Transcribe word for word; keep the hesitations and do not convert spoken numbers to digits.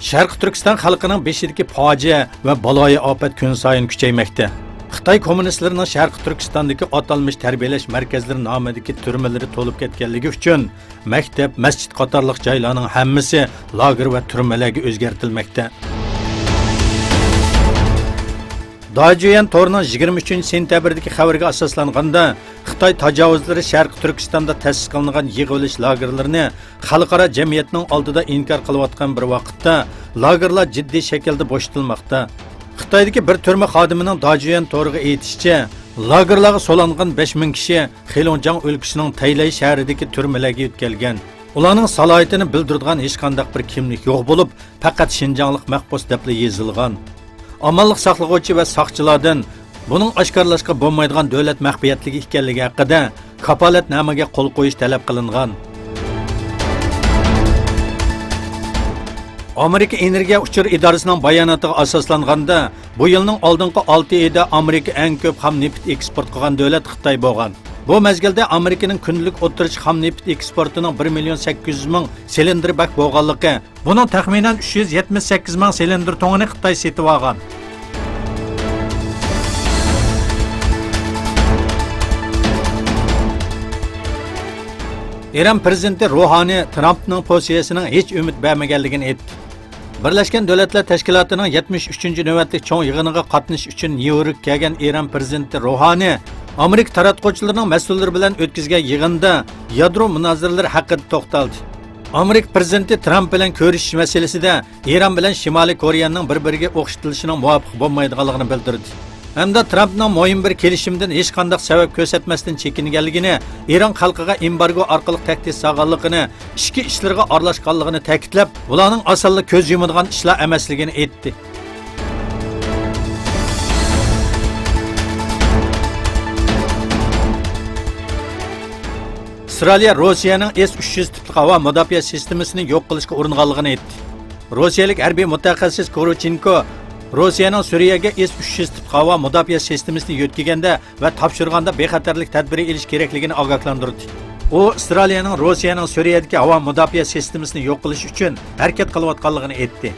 شەرقىي تۈركىستان خەلقىنىڭ بېشىدىكى پاجىئە ۋە بالايىئاپەت كۈنسايىن كۈچەيمەكتە. خىتاي كوممۇنىستلىرىنىڭ شەرقىي تۈركىستاندىكى ئاتالمىش تەربىيەلەش مەركەزلىرى نامىدىكى تۈرمىلىرى تولۇپ كەتكەنلىكى ئۈچۈن، مەكتەپ، مەسچىت قاتارلىق جايلارنىڭ ھەممىسى لاگېر ۋە تۈرمىلەرگە ئۆزگەرتىلمەكتە. داجۈيەن تورىنىڭ يىگىرمە ئۈچىنچى سېنتەبىردىكى خەۋىرىگە ئاساسلانغاندا، خىتاي تاجاۋۇزلىرى شەرقىي تۈركىستاندا تەسىس قىلىنغان يىغىۋېلىش لاگېرلىرىنى خەلقئارا جەمئىيەتنىڭ ئالدىدا ئىنكار قىلىۋاتقان بىر ۋاقىتتا، لاگېرلار جىددىي شەكىلدە بوشىتىلماقتا. خىتايدىكى بىر تۈرمە خادىمىنىڭ داجۈيەن تورىغا ئېيتىشىچە، لاگېرلارغا سولانغان بەش مىڭ كىشى خېلۇڭجاڭ ئۆلكىسىنىڭ تەيلەي شەھىرىدىكى تۈرمىلەرگە يۆتكەلگەن. ئۇلارنىڭ سالاھىيىتىنى بىلدۈرىدىغان ھېچقانداق بىر كىملىك يوق بولۇپ، پەقەت شىنجاڭلىق مەھبۇس دەپلا يېزىلغان. ئامانلىق ساقلىغۇچى ۋە ساقچىلاردىن بۇنىڭ ئاشكارىلاشقا بولمايدىغان دۆلەت مەخپىيەتلىكى ئىكەنلىكى ھەققىدە كاپالەتنامىگە قول قويۇش تەلەپ قىلىنغان. ئامېرىكا ئېنېرگىيە ئۇچۇر ئىدارىسىنىڭ باياناتىغا ئاساسلانغاندا، بۇ يىلنىڭ ئالدىنقى ئالتە ئېيىدا ئامېرىكا ئەڭ كۆپ خام نېفىت ئېكسپورت قىلغان دۆلەت خىتاي بولغان. بۇ مەزگىلدە ئامېرىكىنىڭ كۈندىلىك ئوتتۇرىچە خام نېفىت ئېكسپورتىنىڭ بىر مىليون سەككىز يۈز مىڭ سىلىندىر بەك بولغانلىقى، بۇنىڭ تەخمىنەن ئۈچ يۈز يەتمىش سەككىز مىڭ سىلىندىر تونىنى خىتاي سېتىۋالغان. ئىران پىرېزىدېنتى روھانى ترامپنىڭ پوزىتسىيەسىنىڭ ھېچ ئۈمىد بەرمىگەنلىكىنى ئېيتتى. بىرلەشكەن دۆلەتلەر تەشكىلاتىنىڭ يەتمىش ئۈچىنچى نۆۋەتلىك چوڭ يىغىنىغا قاتنىشىش ئۈچۈن نيۇ يوركقا كەلگەن ئىران پىرېزىدېنتى روھانى ئامېرىكا تاراتقۇچىلىرىنىڭ مەسئۇللىرى بىلەن ئۆتكۈزگەن يىغىندا يادرو مۇنازىرىلىرى ھەققىدە توختالدى. ئامېرىكا پىرېزىدېنتى ترامپ بىلەن كۆرۈشۈش مەسىلىسىدە ئىران بىلەن شىمالىي كورېيەنىڭ بىر-بىرىگە ئوخشىتىلىشىنىڭ مۇۋاپىق بولمايدىغانلىقىنى بىلدۈردى. ھەمدە ترامپنىڭ مۇھىم بىر كېلىشىمدىن ھېچقانداق سەۋەب كۆرسەتمەستىن چېكىنگەنلىكىنى، ئىران خەلقىگە ئېمبارگو ئارقىلىق تەھدىت سالغانلىقىنى، ئىچكى ئىشلىرىغا ئارىلاشقانلىقىنى تەكىتلەپ، بۇلارنىڭ ئاسانلا كۆز يۇمىدىغان ئىشلار ئەمەسلىكىنى ئېيتتى. ئىسرائىلىيە روسىيەنىڭ ئېس ئۈچ يۈز تىپلىق ھاۋا مۇداپىئە سىستېمىسىنى يوق قىلىشقا ئۇرۇنغانلىقىنى ئېيتتى. روسىيەلىك ھەربىي مۇتەخەسسىس كۇروچېنكو روسىيەنىڭ سۈرىيەگە ئېس ئۈچ يۈز تىپلىق ھاۋا مۇداپىئە سىستېمىسىنى يۆتكىگەندە ۋە تاپشۇرغاندا بىخەتەرلىك تەدبىرى ئېلىش كېرەكلىكىنى ئاگاھلاندۇردى. ئۇ ئىسرائىلىيەنىڭ روسىيەنىڭ سۈرىيەدىكى ھاۋا مۇداپىئە سىستېمىسىنى يوق قىلىش ئۈچۈن ھەرىكەت قىلىۋاتقانلىقىنى ئېيتتى.